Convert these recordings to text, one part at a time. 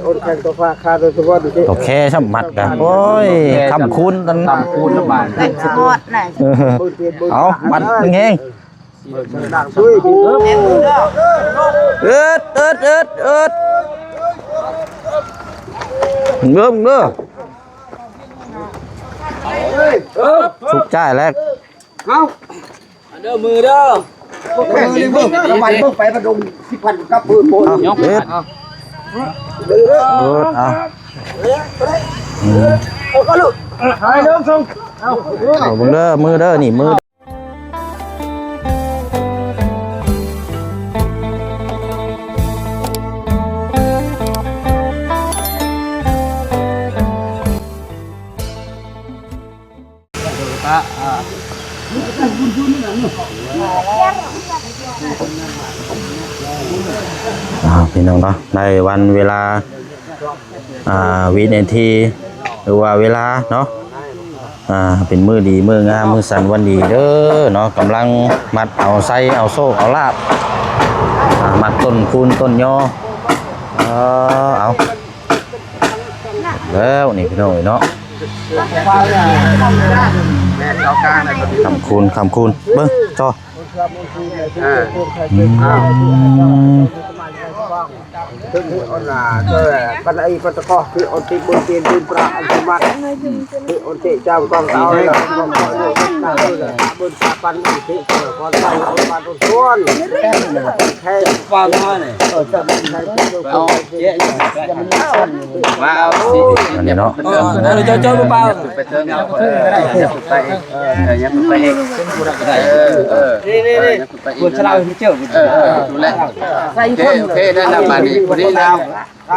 ໂອນແຂງໂຕຟ້າຄາໂດຍສະເພາະນີ້ ໂຕແຄຊ້ຳມັດກະ ໂອ້ຍ ຄ້ຳຄູນນັ້ນ ຄ້ຳຄູນລະບາດ ແຕກສະອອດນະ ເອີ ເອົາ ມັດແຮງ ເອີດ ເອີດ ເອີດ ເອີດ ເບິ່ງເດີ ສຸກຈ້າຍແລ້ວ ເອົາ ເດີມືເດີ ເບິ່ງ ລະໄວເບິ່ງໄປພະດົງ ສິບພັນກັບເບິ່ງໂພດ ເອົາ ເຮັດ ເອີ ເອົາ ເອົາ ເອົາ ເບິ່ງເດີ ມືເດີ ນີ້ມື ອ້າວ ພີ່ນ້ອງເນາະ ໃນວັນເວລາ ອ່າ ວິນາທີ ຫຼືວ່າເວລາເນາະ ອ່າ ເປັນມື້ດີ ມື້ງາມ ມື້ສັນວັນດີເດີເນາະ ກຳລັງມັດເອົາໄຊເອົາໂຊກເອົາລາບ ອ່າ ມັດຕົ້ນຄູນຕົ້ນຍໍ ເອີ ເອົາ ແລ້ວນີ້ພີ່ນ້ອງເອີຍເນາະ ຄ້ຳຄູນ ຄ້ຳຄູນ ເບິ່ງ ຈໍ່ ເອີ ອືມ ເພິ່ນເຮັດອັນນ່າ ເອີ ປັນໄອປັນຕະກອກ ຄືອົນຕິບຸນຕີນບຸນປະອັນສະມັດ ຄືອົນຕິຈາມກອງເອົາລະ ບຸນສາປັນອັນຕິ ເອີ ກອນໄປອົນບາດອົນຊວນ ແຂກຟັງມານີ້ ເອີ ເອົາ ມາເອົາ ອັນນີ້ເນາະ ເອີ ເຈົ້າ ເຈົ້າ ເຈົ້າ ເຈົ້າ ໄປເທິງ ໄປ ເອີ ຍັງໄປອີກ ເອີ ເອີ ນີ້ ນີ້ ນີ້ ໄປອີກ ເອີ ເອີ ໃສ່ຄົນ ໂອເຄ ໂອເຄ ໄດ້ແລ້ວ ບາດນີ້ ພໍດີແລ້ວ ເອີ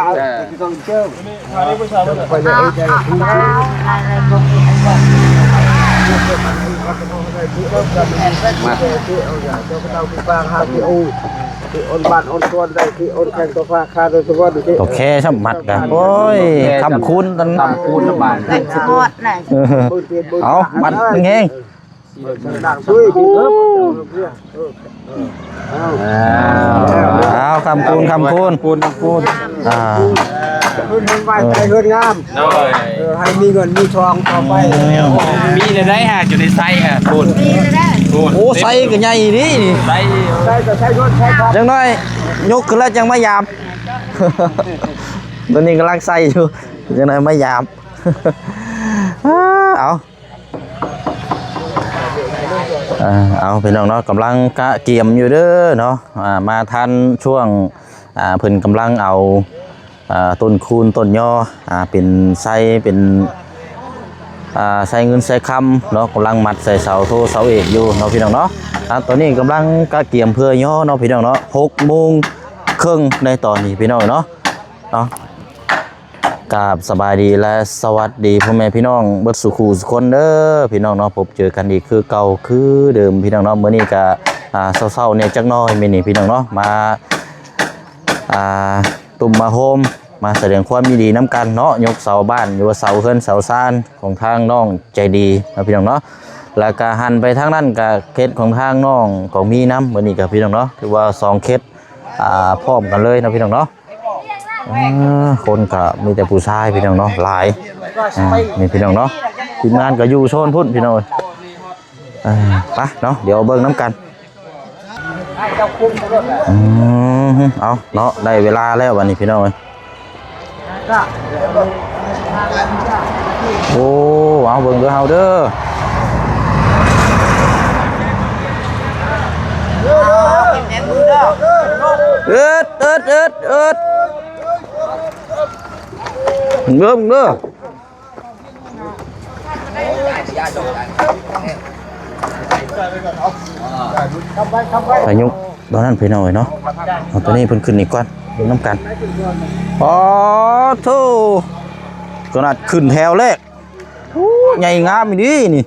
ມາ ເອົນບ້ານ ເອົນສວນ ໄດ້ທີ່ ເອົນແຂງໂຕຟ້າຄາໂດຍສະເພາະ ໂຕແຄຊ້ຳມັດກະ ໂອ້ຍ ຄ້ຳຄູນນັ້ນ ຄ້ຳຄູນລະບາດ ແຕກສະອອດນະ ເອີ ເອົາ ມັດແຮງ ເອົາ ຄ້ຳຄູນ ຄ້ຳຄູນ ຄູນ ຄູນ ອ່າ ເອີ ເອີ ໃຫ້ມີເງິນມີທອງຕໍ່ໄປ ມີແນວໃດຫາ ຢູ່ໃນໄຊຫາ ຄູນ ຄູນ ໂອ້ ໄຊກະໃຫຍ່ນີ້ ໄຊ ໄຊກະໃຊ້ເງິນໃຊ້ທອງ ຈັກໜ້ອຍຍົກຂຶ້ນແລ້ວຈັ່ງມາຢາມ ຕອນນີ້ກຳລັງໃສ່ຢູ່ ຈັກໜ້ອຍມາຢາມ ເອົາ ອ່າ ເອົາ ພີ່ນ້ອງເນາະ ກຳລັງກະກຽມຢູ່ເດີເນາະ ອ່າ ມາທັນຊ່ວງ ອ່າ ເພິ່ນກຳລັງເອົາ ອ່າ ຕົ້ນຄູນຕົ້ນຍໍ ອ່າ ເປັນໄຊ ເປັນ ອ່າ ໄຊເງິນໄຊຄຳເນາະ ກຳລັງມັດໃສ່ເສົາໂທເສົາເອກຢູ່ເນາະ ພີ່ນ້ອງເນາະ ອ່າ ຕອນນີ້ກຳລັງກະກຽມເພື່ອຍໍເນາະ ພີ່ນ້ອງເນາະ ຫົກໂມງເຄິ່ງໃນຕອນນີ້ ພີ່ນ້ອງເນາະ ເອົາ ກາບສະບາຍດີ ແລະ ສະຫວັດດີພໍ່ແມ່ພີ່ນ້ອງເບິດສູ່ຄູ່ສູ່ຄົນເດີພີ່ນ້ອງເນາະ ພົບເຈີກັນອີກຄືເກົ່າຄືເດີມພີ່ນ້ອງເນາະ ມື້ນີ້ກະ ອ່າ ເຊົ້າໆແດ່ຈັກໜ້ອຍມື້ນີ້ພີ່ນ້ອງເນາະ ມາ ອ່າ ຕຸ້ມມາໂຮມ ມາສະແດງຄວາມຍິນດີນຳກັນເນາະ ຍົກເສົາບ້ານ ຫຼືວ່າເສົາເຮືອນເສົາຊານຂອງທາງນ້ອງໃຈດີເນາະພີ່ນ້ອງເນາະ ແລ້ວກະຫັນໄປທາງນັ້ນກະເຂດຂອງທາງນ້ອງກອງມີນຳ ມື້ນີ້ກະພີ່ນ້ອງເນາະ ຖືວ່າສອງເຂດ ອ່າ ພ້ອມກັນເລີຍເນາະພີ່ນ້ອງເນາະ. ອ່າ ຄົນກະມີແຕ່ຜູ້ຊາຍພີ່ນ້ອງເນາະ ຫຼາຍ ອ່າ ນີ້ພີ່ນ້ອງເນາະ ທີມງານກະຢູ່ໂຊນພຸ້ນພີ່ນ້ອງເອີຍ ອ່າ ໄປເນາະ ດຽວເບິ່ງນຳກັນ ອືມ ເອົາເນາະ ໄດ້ເວລາແລ້ວບັດນີ້ພີ່ນ້ອງເອີຍ ໂອ້ ເອົາເບິ່ງເດີເຮົາເດີ ເອີດ ເອີດ ເອີດ ເອີດ ເບິ່ງເດີ ພາຍຸ ຕອນນັ້ນພີ່ນ້ອງເອີຍເນາະ ເອົາໂຕນີ້ເພິ່ນຂຶ້ນນີ້ກ່ອນ ນຳກັນ ອໍ ໂທ້ ຂະໜາດຂຶ້ນແຖວແລກ ໂອ້ ໃຫຍ່ງາມອີ່ຫຼີນີ້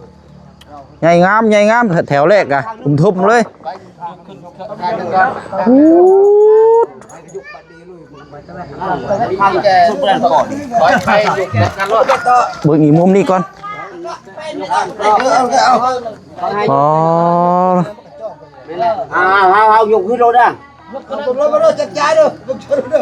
ໃຫຍ່ງາມ ໃຫຍ່ງາມ ແຖວແລກກະທຸ່ມໆເລີຍ ໂອ້ ເບິ່ງອີກມຸມນີ້ກ່ອນ ອໍ ເອົາ ເອົາ ເອົາ ຍົກຂຶ້ນໂລດນະ ຍົກຂຶ້ນໂລດ ເອົາ ຈັດຈາຍເດີ ຍົກຂຶ້ນໂລດເດີ.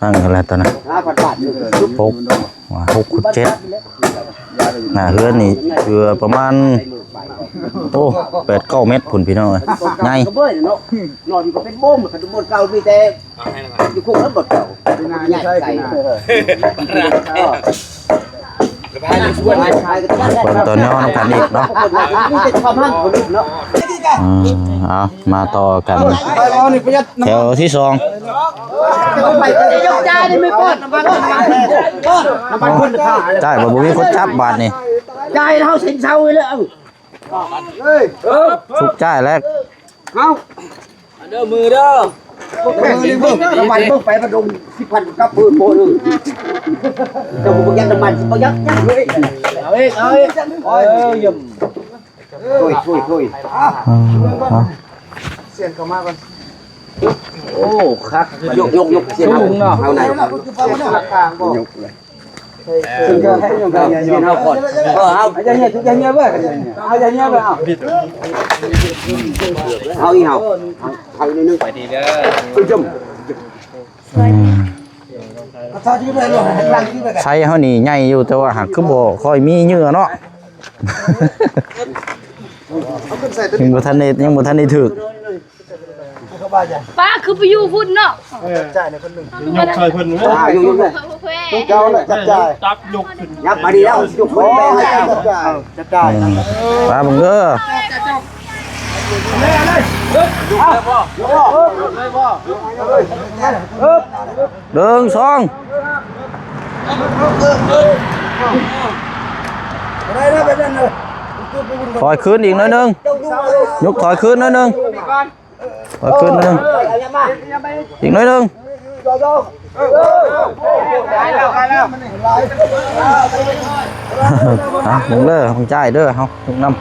ຕັ້ງເທົ່າໃດຕອນນັ້ນ? ຫ້າພັນບາດ ຫົກ ວ່າ ຫົກ ເຈັດ ໜ້າເຮືອນນີ້ຄືປະມານ ໂອ້ ແປດ ເກົ້າ ແມັດພຸ້ນ ພີ່ນ້ອງເອີຍ ໃຫຍ່ ນອນກໍເປັນໂບມ ຄັນບ່ອນເກົ່າມີແຕ່ ຢູ່ຄຸກແລ້ວບ່ອນເກົ່າ ໃຫຍ່ໃສ່ ເບິ່ງຕອນຍ້ອນນຳກັນອີກເນາະ ມີແຕ່ຄວາມຮັກເນາະ ອືມ ເອົາ ມາຕໍ່ກັນ ແຖວທີສອງ ຈ່າຍບໍ່ ບໍ່ມີຄົນຈັບບາດນີ້ ຈ່າຍເຮົາເຊັນເຊົາເລີຍ ເອົາ ສຸກຈ່າຍແລ້ວ ເອົາ ເດີມືເດີ ແມ່ນເບິ່ງ ນ້ຳມັນເບິ່ງໄປມາດົງ ສິບພັນກັບເບີໂປເດີ ເຈົ້າບໍ່ຍັດນ້ຳມັນ ບໍ່ຍັດຫຍັງເລີຍ ເອົາອີກ ເອົາອີກ ໂອ້ຍ ໂອ້ຍ ໂອ້ຍ ອືມ ເອົາ ສຽງເຂົ້າມາກ່ອນ ໂອ້ ຄັກ ຍົກ ຍົກ ຍົກ ສຽງ ສູງເນາະ ເອົາໄດ້ ຍົກເລີຍ ເອີ ເອົາກ່ອນ ເອີ ເອົາ ຢ່າເຫຍ ຢ່າເຫຍເວີ້ຍ ເອົາ ຢ່າເຫຍເວີ້ຍ ເອົາ ເອົາອີກ ເອົາ ເອົາອີກໜ້ອຍໜຶ່ງ ໄປດີເດີ ອືມ ໄຊເຮົານີ້ໃຫຍ່ຢູ່ ແຕ່ວ່າຫາກຄືບໍ່ຄ່ອຍມີເຫຍື່ອເນາະ ຍັງບໍ່ທັນໄດ້ ຍັງບໍ່ທັນໄດ້ຖືກ ປ້າຄືໄປຢູ່ພຸ້ນເນາະ ເອີ ຍົກຊ່ອຍເພິ່ນເລີຍ ອ່າ ຍົກ ຍົກເລີຍ ເຈົ້າແຫຼະຈັບຈ່າຍ ຈັບຍົກຂຶ້ນ ຍັບມາດີແລ້ວ ຍົກຂຶ້ນແປງແລ້ວ ຈັບຈ່າຍ ອືມ ມາເບິ່ງເດີ ໜຶ່ງ ສອງ ຖອຍຄືນອີກໜ້ອຍໜຶ່ງ ຍົກຖອຍຄືນໜ້ອຍໜຶ່ງ ເອົາຂຶ້ນໜຶ່ງ ອີກໜ້ອຍໜຶ່ງ ຮະ ເບິ່ງເດີ ຂອງຈ່າຍເດີ ເຮົາ ທຸກນຳ ອືມ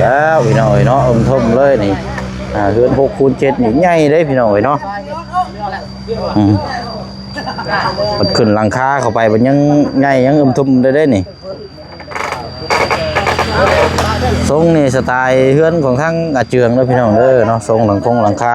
ແລ້ວພີ່ນ້ອງເອີຍເນາະ ເອີ່ມຖົມເລີຍນີ້ ອ່າ ເຮືອນຫົກຄູນເຈັດນີ້ໃຫຍ່ເດ້ພີ່ນ້ອງເອີຍເນາະ ອືມ ເພິ່ນຂຶ້ນຫຼັງຄາເຂົ້າໄປ ເພິ່ນຍັງໃຫຍ່ ຍັງເອີ່ມຖົມໄດ້ເດ້ນີ້ ຊົງນີ້ສະໄຕເຮືອນຂອງທາງອາເຈືອງເດີພີ່ນ້ອງເດີເນາະ ຊົງຫຼັງຄົງຫຼັງຄາ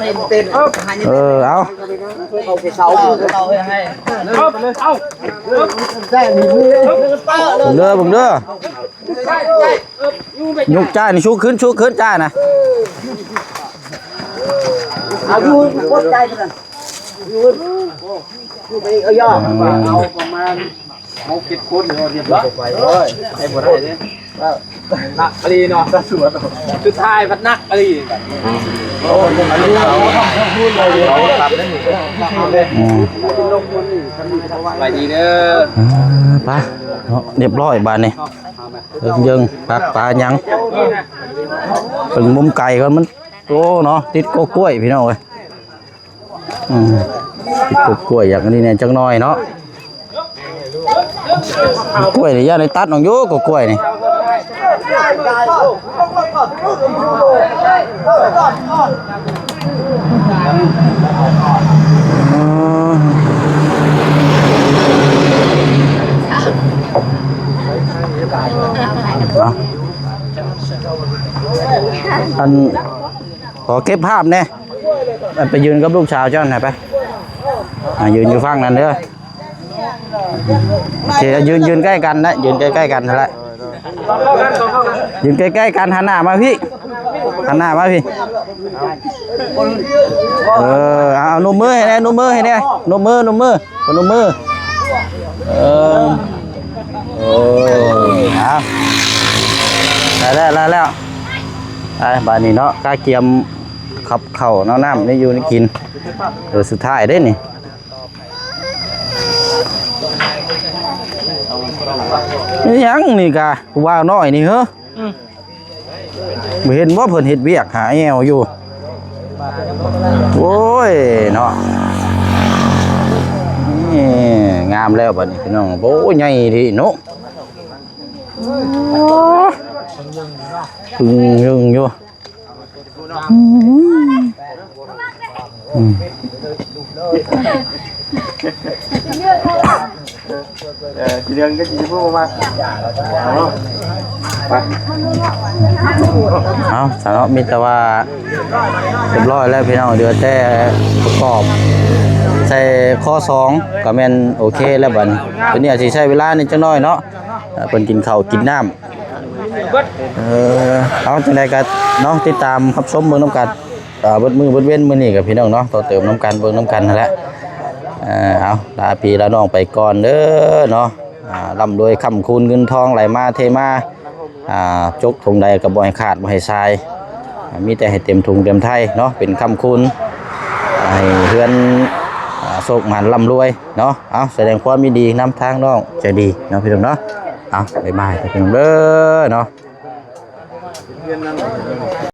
ເອີ ເອົາ ເອົາ ເບິ່ງເດີ ເບິ່ງເດີ ຍົກຈ້າຍນີ້ ຊຸກຂຶ້ນ ຊຸກຂຶ້ນ ຈ້າຍນະ ເອົາຢູ່ ກົດໃຈ ຢູ່ ຢູ່ໄປ ເອົາ ເອົາປະມານ ຫົກເຈັດຄົນ ຮຽບຮ້ອຍ ໂອ້ຍ ໃຫ້ບໍ່ໄດ້ເດ້ ໜັກອີ່ຫຼີເນາະ ສຸດທ້າຍມັນໜັກອີ່ຫຼີ ອືມ ສະບາຍດີເດີ ອ່າ ໄປເນາະ ຮຽບຮ້ອຍບາດນີ້ ເຢິງໆ ຜັກປາຫຍັງ ເບິ່ງມຸມໄກກ່ອນ ມັນ ໂອ້ ເນາະ ຕິດກົກກ້ວຍ ພີ່ນ້ອງເອີຍ. ອືມ ກະກ້ວຍ ຢາກອັນນີ້ແດ່ຈັກໜ້ອຍເນາະ ກ້ວຍນີ້ ຢ້ານໄດ້ຕັດອອກຢູ່ ກະກ້ວຍນີ້ ອືມ ອັນ ຂໍເກັບພາບແດ່ ໄປຢືນກັບລູກສາວເຈົ້າຫັ້ນນະ ໄປ ອ່າ ຢືນຢູ່ຝັ່ງນັ້ນເດີ ໂອເຄ ຢືນ ຢືນໃກ້ກັນນະ ຢືນໃກ້ໆກັນຫັ້ນແຫຼະ ຢືນໃກ້ໆກັນ ຫັນໜ້າມາພີ້ ຫັນໜ້າມາພີ້ ເອີ ເອົາ ເອົາ ນົບມືໃຫ້ແດ່ ນົບມືໃຫ້ແດ່ ນົບມື ນົບມື ນົບມື ເອີ ໂອ້ ເອົາ ໄດ້ແລ້ວ ໄດ້ແລ້ວ ໄປ ບາດນີ້ເນາະ ກະກຽມ ກັບເຂົ້າເນາະ ນ້ຳ ແນວຢູ່ແນວກິນ ເອີ ສຸດທ້າຍເດ້ນີ້ ອີຫຍັງນີ້ກະ ຜູ້ບ່າວນ້ອຍນີ້ເຮີ ອືມ ບໍ່ເຫັນບໍ່ ເພິ່ນເຮັດວຽກຫາແອວຢູ່ ໂອ້ຍເນາະ ນີ້ງາມແລ້ວບາດນີ້ພີ່ນ້ອງ ໂອ້ ໃຫຍ່ດີເນາະ ອຶ້ງໆຢູ່ ອືມ ອືມ ເອີ ຊິເລື່ອງກໍຊິບໍ່ມາ ເອົາ ໄປ ເອົາ ຊະເນາະ ມີແຕ່ວ່າຮຽບຮ້ອຍແລ້ວພີ່ນ້ອງ ເຫຼືອແຕ່ປະກອບໃສ່ຂໍ້ສອງ ກໍແມ່ນໂອເຄແລ້ວບັດນີ້ ໂຕນີ້ອາດຊິໃຊ້ເວລານິດຈັກໜ້ອຍເນາະ ເອີ ເພິ່ນກິນເຂົ້າກິນນ້ຳ ເອີ ເອົາ ຈັ່ງໃດກໍເນາະ ຕິດຕາມຮັບຊົມເບິ່ງນຳກັນ ອ່າ ເບິດມື້ເບິດເວັນມື້ນີ້ກໍພີ່ນ້ອງເນາະ ຕໍ່ເຕີມນຳກັນ ເບິ່ງນຳກັນຫັ້ນແຫຼະ ເອີ ເອົາ ລາພີ່ລານ້ອງໄປກ່ອນເດີເນາະ ອ່າ ລ່ຳລວຍຄ້ຳຄູນ ເງິນທອງໄຫຼມາເທມາ ອ່າ ຈົກຖົງໃດກໍບໍ່ໃຫ້ຂາດບໍ່ໃຫ້ຊາຍ ອ່າ ມີແຕ່ໃຫ້ເຕັມຖົງເຕັມໄຖເນາະ ເປັນຄ້ຳຄູນ ໃຫ້ເຮືອນ ອ່າ ໂຊກໝານລ່ຳລວຍເນາະ ເອົາ ສະແດງຄວາມຍິນດີນຳທາງນ້ອງໃຈດີເນາະ ພີ່ນ້ອງເນາະ ເອົາ ບາຍບາຍ ພີ່ນ້ອງເດີເນາະ. ເຮືອນນັ້ນ